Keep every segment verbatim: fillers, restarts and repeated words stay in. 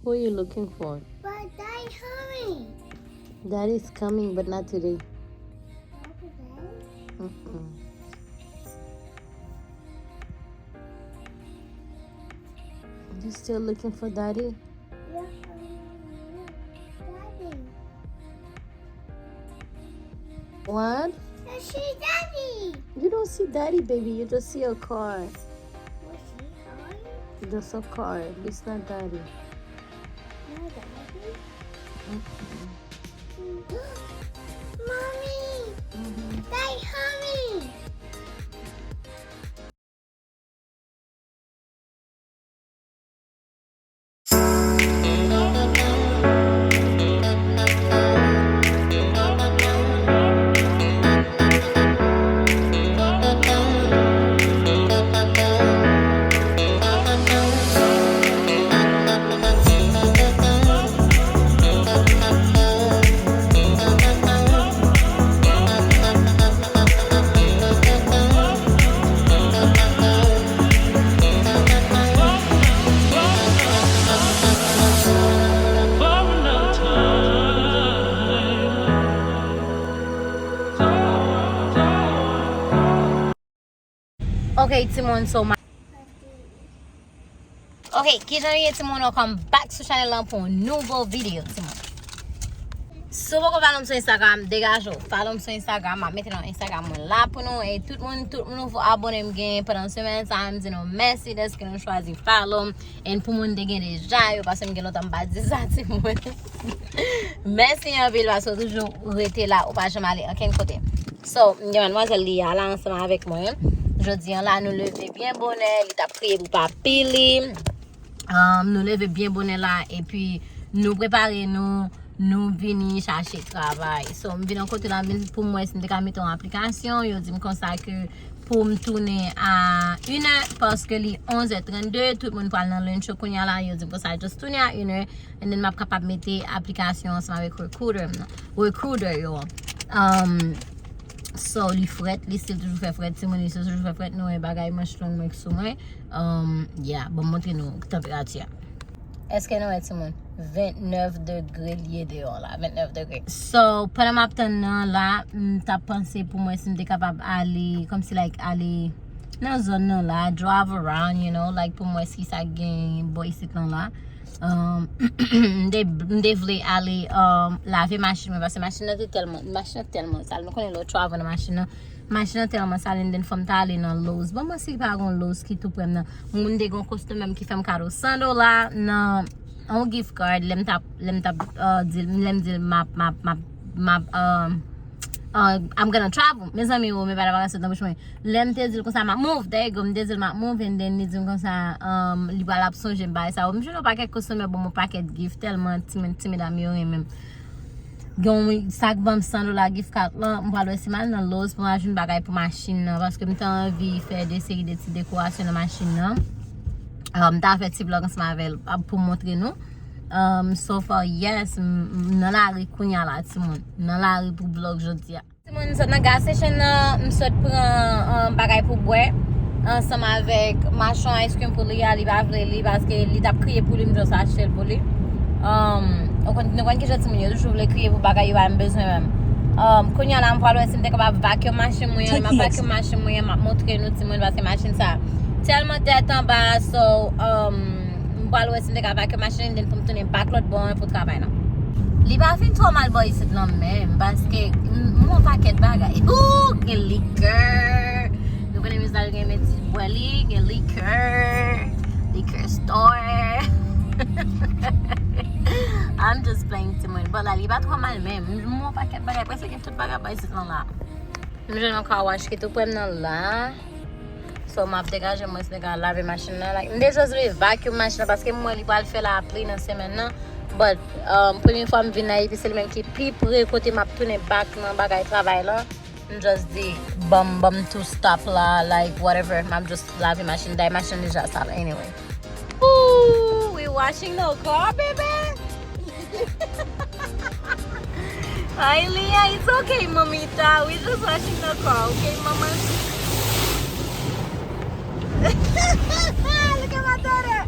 Who are you looking for? But Daddy coming. Daddy's coming, but not today. Not today? Mm-mm. You still looking for Daddy? Yeah, um, Daddy. What? I see Daddy. You don't see Daddy, baby. You just see a car. What's he calling? Just a car. It's not Daddy. No, Daddy. Mm-mm. Mommy. Mm-hmm. Daddy, honey. Ok, timoun, so ma- Ok, kijan nou ye, timoun? Welcome back sou chanèl lan pou yon nouvo videyo, timoun. Si w poko follow m sou Instagram, degaje w, follow m sou Instagram, m ap mete nan Instagram mwen la pou nou. E tout moun, tout moun nouvo abone m gen pandan semèn sa, m di nou mèsi dèske nou chwazi follow m. And pou moun te gen deja yo, paske m gen lontan m pa di sa, timoun. Mèsi anpil, paske w toujou rete la, ou pa janm ale ankenn kote. So, m gen madmwazèl Lia la ansanm avèk mwen. Jodi an la, nou leve byen bonè, li t ap kriye pou papi li. Um, nou leve byen bonè la, epi nou prepare nou, nou vini chache travay. So, m vin yon kote la, m vin pou m wè si m te ka mete yon aplikasyon. Yo di m konsa ke pou m tounen a inè, paske li onz è trannde, tout moun pral nan lunch yo kounye a la. Yo di m konsa, just tounen a inè, and then m ap kapab mete aplikasyon ansanm avèk recruiter m nan. Recruiter yo. Um, so, li frèt, li still toujou fè frèt, timoun, li still toujou fè frèt, nou wè bagay manch long mwen k sou mwen. Um, yeah, ban m montre nou tanperati a. Èske nou wè, timoun? Vennèf degre l ye deyò la, vennèf degre. So, pandan m ap tann nan la, m t ap panse pou mwen si m te kapab ale, kòmsi, like, ale nan zòn nan la, drive around, you know, like, pou m wè si sa gen bò isit lan la. Um, m te, m te vle ale, um, lave machin mwen, paske machin nan te tèlman, machin nan tèlman sal. Nou konnen lè w travel nan machin nan, machin nan tèlman sal, and then fò m ta ale nan Lowe's. Bon, mwen si pa gon Lowe's ki tou prè m nan. Moun te gon customer m ki fè m kado san dola nan yon gift card, lè m t ap, lè m t ap, uh, di l, lè m di l m ap, m ap, m ap, m ap, um, uh, I'm gonna travel. Mezanmi, o, men pa la vakanse nan bouch mwen. Lè m te di l konsa, m ap move, there you go, m te di l m ap move, and then li di m konsa, um, li pral ap sonje m bagay sa yo. M jwenn yon pakèt customer ban m yon pakèt gift, tèlman ti, ti medam yo renmen m. Gen yon sa k ban m san dola gift card lan, m pral wè si m al nan Lowe's pou m al jwenn bagay pou machin nan, paske m te anvi fè de seri de ti dekorasyon nan machin nan. Uh, m ta fè ti vlog ansanm avè l, uh, pou m montre nou. Um, so far, yes, m, m nan lari kounye a la, timoun. M nan lari pou vlog jodi a. Timoun, m sot nan gas station nan, m sot pran, um, bagay pou bwè ansanm avèk machann ice cream pou li a, li pa vle li paske li t ap kriye pou li, m just achte l pou li. Um, ou konn, nou konn kijan timoun yo toujou vle kriye pou bagay yo pa menm bezwen menm. Um, kounye a la, m pral wè si m te kapab vacuum machin mwen an, m ap vacuum machin mwen an, m ap montre nou timoun paske machin sa tèlman tèt anba, so, um, m pral wè si m te ka vacuum machin, then pou m tounen back lòt bò an pou travay la. Li pa fin twò mal bò isit non menm, paske m, m wè yon pakèt bagay. Ooh, gen likè. Nou konnen Miss Dal gen men ti bwè li, gen likè. Liquor store. I'm just playing, timoun. Bon, la, li pa twò mal menm. M wè yon pakèt bagay, prèske gen tout bagay bò isit lan la. M jwenn yon car wash ki tou prè m nan la. So, m ap degaje mwen, si m te ka lave machin nan. Like, m te just vle vacuum machin nan, paske m wè li pral fè lapli nan semèn nan. But, um, premye fwa m vin la, epi se li menm ki pi pre kote m ap tounen back nan bagay travay lan. M just di, ban m, ban m two stop la, like, whatever. M ap just lave machin, day machin deja sal, anyway. Ooh, we washing the car, baby. Hi, Leah. It's okay, mamita. We just washing the car, okay, mama? Look at my daughter.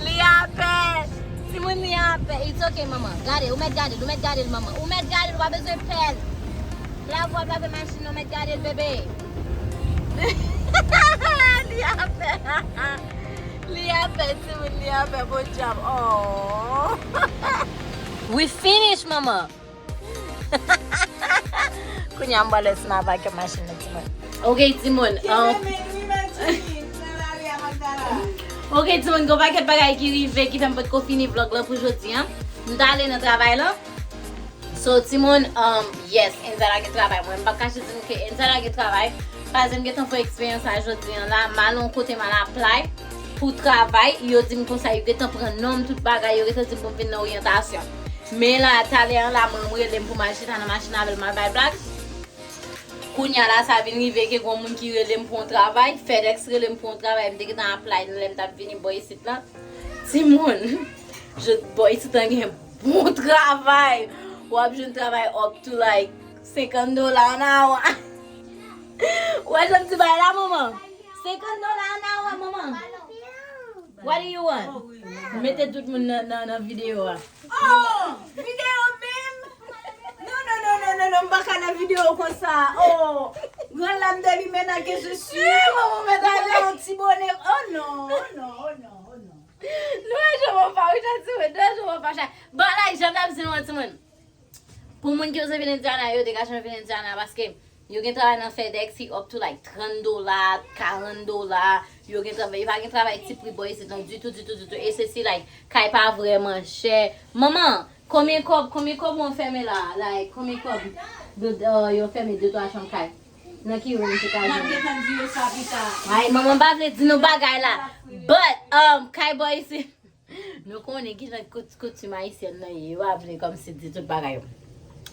Leah bad. Timoun, It's ok, manman. Gade, ou mèt gade l, ou mèt gade l, manman. Ou mèt gade l, ou pa bezwen pè l. Lave w ap lave machin nan, ou mèt gade l, bebe. Li ap fè. Li ap fè, timoun, li ap fè, podyab. Oh. We finish, manman. Kounye a m pral lèse m avèk machin nan, timoun. Ok, timoun. Ok, timoun, gon pakèt bagay ki rive ki fè m potko fini vlog lan pou jodi a. M t ale nan travay lan. So, timoun, um, yes, Enzala gen travay. Mwen, m p ap kache di nou ke Enzala gen travay. Paske m gentan fè eksperyans sa jodi a la. M al yon kote, m al apply pou travay. Yo di m konsa, yo gentan pran non m, tout bagay. Yo gentan di m pou m vin nan oryantasyon. Men la, talè a la, mwen, m rele m pou m al chita nan machin avè l, m al bay blag. Kounye a la, sa vin rive ke gon moun ki rele m pou yon travay. FedEx rele m pou yon travay. M te gentan apply lè m t ap vini bò isit lan. Timoun, je, bò isit lan gen bon travay. W ap jwenn travay up to, like, senkant dola an awa. Ou wè jan m di bagay la, manman? Senkant dola an awa, manman. What do you want? Mete tout moun nan, nan, nan videyo a. Oh, videyo menm? Non, non, non, non, non, non, m pa ka nan videyo konsa. Oh, grande lame de l'hymen que je suis. Manman, mèt ale yon ti bonè. Oh non, oh non, oh non, oh non. Nou wè jan w ap fè, wi, jan ti mwen, nou wè jan w ap fè. Bon, like, jan m t ap di nou an, timoun. Pou moun ki oze vin Indiana, yo degaje vin Indiana, paske yo gen travay nan FedEx ki up to, like, trant dola, karant dola. Yo gen travay, yo pa gen travay ti pri bò isit non, ditou, ditou, ditou. E se si, like, kay pa vrèman chè. Manman, konbyen kòb, konbyen kòb w anfèmen la? Like, konbyen kòb yo fèmen de twa chanm kay? Nan ki range ou ka jwenn? M ap gentan di yo sa pita. Ay, manman pa vle di nou bagay la. But, um, kay bò isit. Nou konnen kijan kout-, koutim ayisyèn nan ye. Yo pa vle kòmsi di tout bagay yo.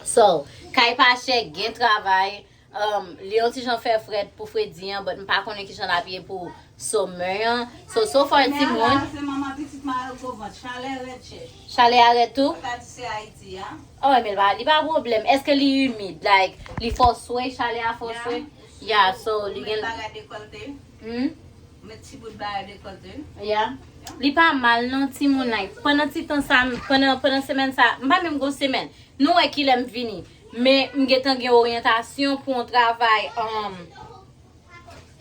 So, kay pa chè, gen travay. Um, li yon ti jan fè frèt pou fredi an, but m pa konnen kijan l ap ye pou summer an. So, so far, timoun. Kounye a la, se manman pitit m a yo gwo vant. Chalè rèd chèch. Chalè a rèd tou? Sa di se Ayiti a. Oh, men li pa, li pa pwoblèm. Èske li imid? Like, li fò swe, chalè a fò swe? Yeah, so, li gen. Met bagay dekòlte. Hmm? Met ti bout bagay dekòlte. Yeah. Li pa mal non, timoun, like, pandan ti tan sa, pandan, pandan semèn sa, m pa menm gon semèn. Nou wè kilè m vini. Men m gentan gen oryantasyon pou yon travay, um,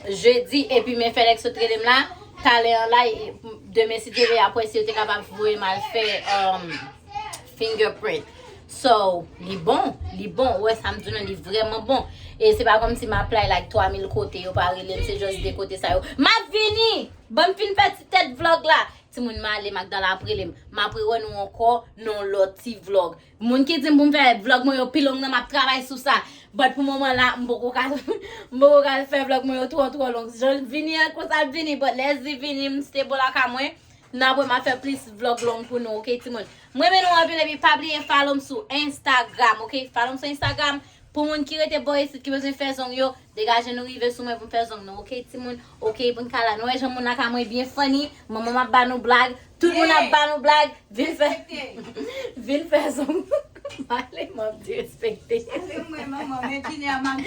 jedi, epi men FedEx sot rele m la, talè an la, e, demen si Dye vle, apre si yo te kapab voye m al fè, um, fingerprint. So, li bon, li bon. Ou wè sa m di nou, li vrèman bon. E se pa kòmsi m apply, like, twa mil kote, yo pa rele m, se just de kote sa yo. M ap vini! Ban m fin fè ti tèt vlog la. Timoun, m ale, Magdala ap rele m. M ap rewè nou ankò nan yon lòt ti vlog. Moun ki di m pou m fè vlog mwen yo pi long nan, m ap travay sou sa. But pou moman la, m poko ka, m poko ka fè vlog mwen yo twò, twò long. Jan l vini an, konsa l vini, but lè li vini, m stable lakay mwen. Nan apre, m ap fè plis vlog long pou nou, ok, timoun? M renmen nou anpil, epi pa bliye follow m sou Instagram, ok? Follow m sou Instagram. Pou moun ki rete bò isit, ki bezwen fè zong yo, degaje nou rive sou mwen pou m fè zong nou, ok, timoun? Ok, pou n ka la. Nou wè jan moun lakay mwen byen funny, manman m ap ba nou blag, tout moun ap ba nou blag, vin fè, vin fè zong. M ale, m ap derespekte. Ale mwen, manman, men Junior, m ap